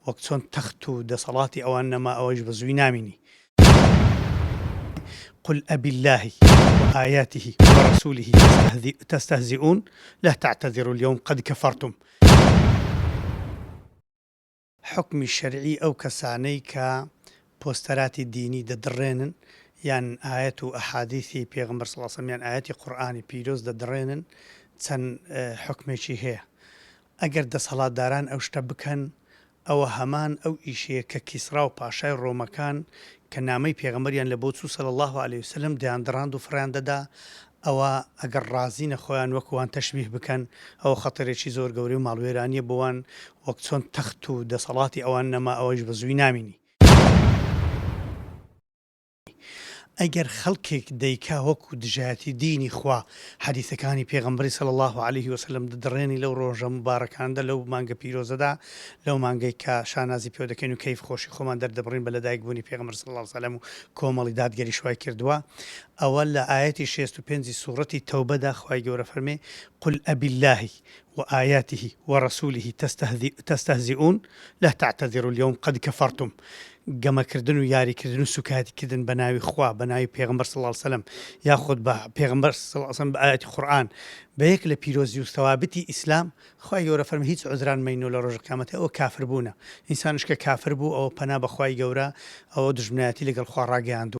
وەک چۆن تەخت و دەسەڵاتی ئەوان نەما ئەوەیش بە زووی نامینی. قل أبالله وآیاته ورسوله تستهزئون لا تعتذروا اليوم قد كفرتم. حوکمی شەرعی ئەو کەسانەی کە پۆستەراتی دینی دەدڕێنن یان ئایەت و ئەحادیثی پێغەمبەر صلی اللە علیە وسلم یان ئایەتی قورئانی پیرۆز دەدڕێنن چەند حوکمێکی هەیە ئەگەر دەسەڵاتداران ئەو شتە بکەن ئەوە هەمان ئەو ئیشەیە کە کیسڕا و پاشای ڕۆمەکان کە نامەی پێغەمبەریان لە بۆ چوو صلی اللە علیە وسلم دەیاندڕاند و فڕێیان دەدا ئەوە ئەگەر ڕازینە خۆیان وەک وان تەشبیه بکەن ئەوە خەتەرێکی زۆر گەورەی و ماڵوێرانیە بۆ وان وەک چۆن تەخت و دەسەڵاتی ئەوان نەما ئەوەیش بە زووی نامینی. ئەگەر خەڵکێک دەیکا وەکو دژایەتی دینی خوا حەدیسەکانی پێغەمبەری صلی اللە علیه وسلم دەدڕێنی لەو ڕۆژە موبارەکانەدا لەو مانگە پیرۆزەدا لەو مانگەی کە شانازی پێوە دەکەین و کەیف خۆشی خۆمان دەردەبڕین بە لەدایک بوونی پێغەمبەر صلی اللە علیه وسلم و کۆمەڵی دادگەریش وای کردووە ئەوە لە ئایەتی 65 سوڕەتی تەوبەدا خوای گەورە فەرمێ قل أبالله وآیاته ورسوله تستهزئون لا تعتذروا اليوم قد كفرتم گەمەکردن و یاریکردن و سوکایەتی کردن بە ناوی خوا بە ناوی پێغەمبەر صلی اللە علیە وسلم یاخود بە پێغەمبەر صلی اللە علیە وسلم بە ئایەتی قورئان بە یەک لە پیرۆزی و ثوابتی ئیسلام خوای گەورە فەرمی هیچ عوزران مەینۆ لە ڕۆژی قیامەت ئەوە کافر بوونە ئینسانش کە کافر بوو ئەوە پەنا بە خوای گەورە ئەوە دوژمنایەتی لەگەڵ خوا ڕاگەیاندووە.